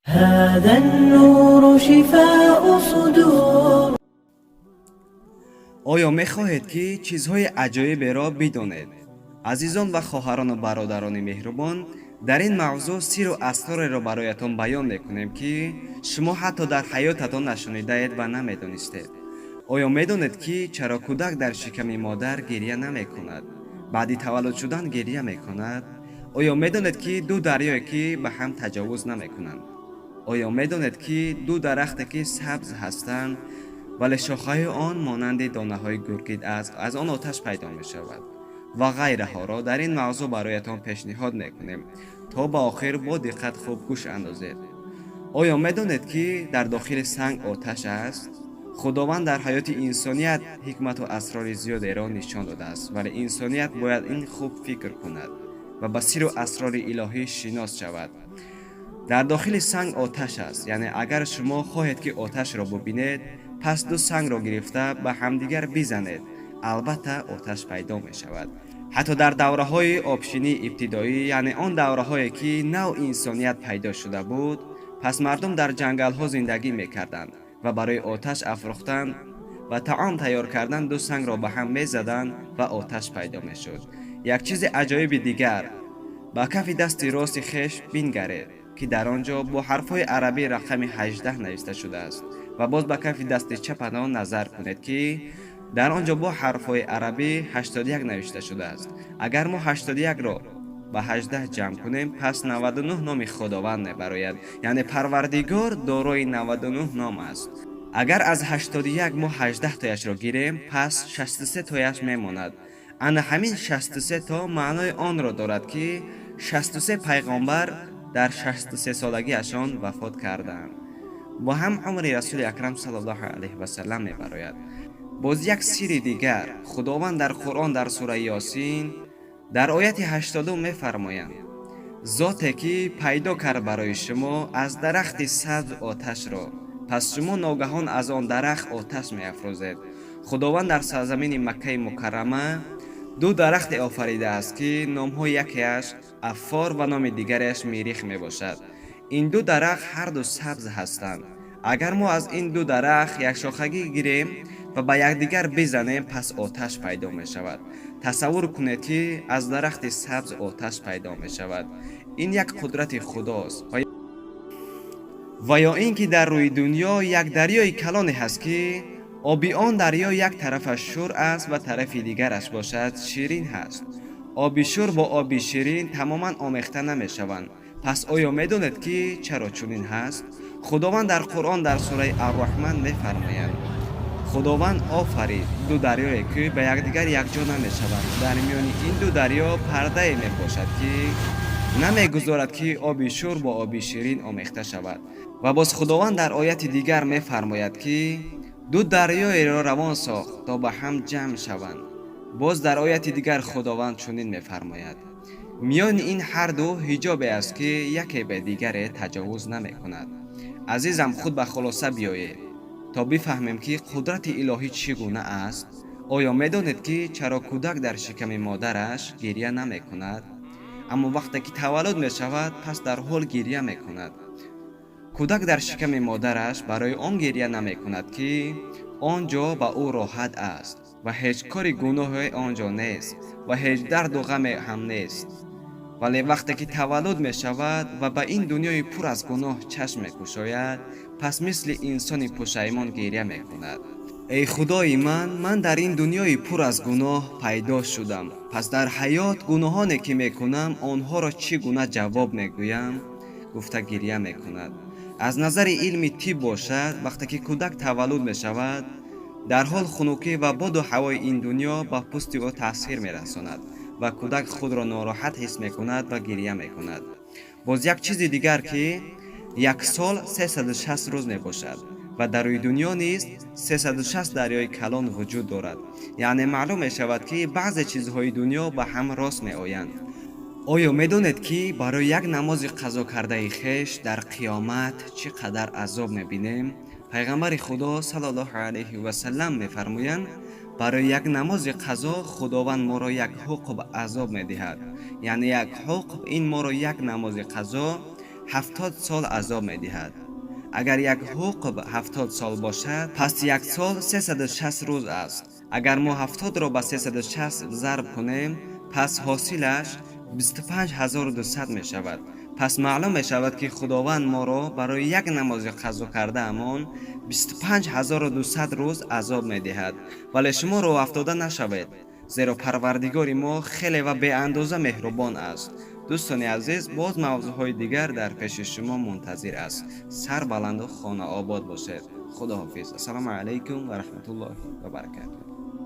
هذا النور شفاء صدور. Оё мехоҳед, ки чизҳои аҷоиберо бидонед? Азизон ва хоҳарону бародарони меҳрубон, дар ин мавзӯъ сиру асрореро бароятон баён мекунем, ки шумо ҳатто дар ҳаётатон нашунидаед ва намедонистед. Оё медонед, ки чаро кӯдак дар шиками модар гирья намекунад, баъди таваллуд шудан гирья мекунад? Оё медонед, ки ду дарёе ки ба ҳам таҷовуз намекунанд? Оё медонед, ки ду дарахте ки сабз ҳастанд, вале шохаҳои он монанди донаҳои гургид аст, аз он оташ пайдо мешавад ва ғайраҳоро дар ин мавзӯъ бароятон пешниҳод мекунем. То ба охир бо диққат хуб гӯш андозед. Оё медонед, ки дар дохили санг оташ аст? Худованд дар ҳаёти инсоният ҳикмату асрори зиёдеро нишон додааст, вале инсоният бояд ин хуб фикр кунад ва ба сиру асрори илоҳӣ шинос шавад. Дар дохили санг оташ аст, яъне агар шумо хоҳед, ки оташро бубинед, пас ду сангро гирифта ба ҳамдигар бизанед, албатта оташ пайдо мешавад. Ҳатто дар давраҳои обшинии ибтидоӣ, яъне он давраҳое ки нав инсоният пайдо шуда буд, пас мардум дар ҷангалҳо зиндагӣ мекарданд ва барои оташ афрӯхтан ва таом тайёр кардан ду сангро ба ҳам мезаданд ва оташ пайдо мешуд. Як чизи аҷоиби дигар: ба кафи дасти рости хеш бингаред, ки дар он ҷо бо ҳарфҳои арабӣ рақами 18 нависта шудааст, ва боз ба кафи дасти чапатон назар кунед, ки дар он ҷо бо ҳарфҳои арабӣ 81 навишта шудааст. Агар мо 81-ро ба 18 ҷамъ кунем, пас 99 номи Худованд мебарояд, яъне Парвардигор дорои 99 ном аст. Агар аз 81 мо 18 тояшро гирем, пас 63 тояш мемонад. Ана ҳамин 63 то маънои онро дорад, ки 63 пайғомбар дар 63 солагиашон вафот карданд, бо ҳам умри Расули Акрам саллаллоҳу алайҳи васаллам мебарояд. Боз як сири дигар: Худованд дар Қуръон, дар сураи Ёсин, дар ояти 80 мефармоянд: «Зоте ки пайдо кард барои шумо аз дарахти сабз оташро, пас шумо ногаҳон аз он дарахт оташ меафрӯзед». Худованд дар сарзамини Маккаи Мукаррама ду дарахте офаридааст, ки номҳои якеаш Аффор ва номи дигареаш Мирих мебошад. Ин ду дарахт ҳарду сабз ҳастанд. Агар мо аз ин ду дарахт якшохагӣ гирем ва ба якдигар бизанем, пас оташ пайдо мешавад. Тасаввур кунед, ки аз дарахти сабз оташ пайдо мешавад. Ин як қудрати Худост. Ва ё ин ки дар рӯи дунё як дарёи калоне ҳаст, ки оби он дарё як тарафаш шур аст ва тарафи дигараш бошад ширин ҳаст. Оби шур бо оби ширин тамоман омехта намешаванд. Пас оё медонед, ки чаро чунин ҳаст? Худованд дар Қуръон, дар сураи Арраҳман мефармояд: «Худованд офарид ду дарёе, ки ба якдигар якҷо намешаванд. Дар миёни ин ду дарё пардае мебошад, ки намегузорад, ки оби шур бо оби ширин омехта шавад». Ва боз Худованд дар ояти дигар мефармояд, ки ду дарёеро равон сохт, то ба ҳам ҷамъ шаванд. Боз дар ояти дигар Худованд чунин мефармояд: «Миёни ин ҳарду ҳиҷобе аст, ки яке ба дигаре таҷовуз намекунад». Азизам, худ ба хулоса биёед, то бифаҳмем, ки қудрати илоҳӣ чӣ гуна аст. Оё медонед, ки чаро кӯдак дар шиками модараш гирья намекунад, аммо вақте ки таваллуд мешавад, пас дар ҳол гирья мекунад? Кӯдак дар шиками модараш барои он гирья намекунад, ки он ҷо ба ӯ роҳат аст ва ҳеҷ кори гуноҳе он ҷо нест ва ҳеҷ дарду ғаме ҳам нест. Вале вақте ки таваллуд мешавад ва ба ин дунёи пур аз гуноҳ чашм мекушояд, пас мисли инсони пушаймон гирья мекунад: «Эй Худои ман, ман дар ин дунёи пур аз гуноҳ пайдо шудам, пас дар ҳаёт гуноҳоне ки мекунам, онҳоро чӣ гуна ҷавоб мегӯям?» гуфта гирья мекунад. Аз назари илми тиб бошад, вақте ки кӯдак таваллуд мешавад, дарҳол хунукӣ ва боду ҳавои ин дунё ба пӯсти ӯ таъсир мерасонад ва кӯдак худро нороҳат ҳис мекунад ва гирья мекунад. Боз як чизи дигар, ки як сол 360 рӯз мебошад ва дар рӯи дунё низ 360 дарёи калон вуҷуд дорад. Яъне маълум мешавад, ки баъзе чизҳои дунё ба ҳам рост меоянд. Оё медонед, ки барои як намози қазо кардаи хеш дар қиёмат чӣ қадар азоб мебинем? Пайғамбари Худо саллаллоҳу алайҳи васаллам мефармоянд: барои як намози қазо Худованд моро як ҳуқб азоб медиҳад. Яъне як ҳуқб ин моро як намози қазо 70 сол азоб медиҳад. Агар як ҳуқб 70 сол бошад, пас як сол 360 рӯз аст. Агар мо 70-ро ба 360 зарб кунем, пас ҳосилаш 25 200 мешавад. Пас маълум мешавад, ки Худованд моро барои як намози қазо кардаамон 25 200 рӯз азоб медиҳад. Вале шумо рӯҳафтода нашавед, зеро Парвардигори мо хеле ва беандоза меҳрубон аст. Дӯстони азиз, боз мавзӯъҳои дигар дар пеши шумо мунтазир аст. Сар баланду хонаобод бошед. Худоҳофиз. Ассалому алайкум ва раҳматуллоҳи ва баракатуҳ.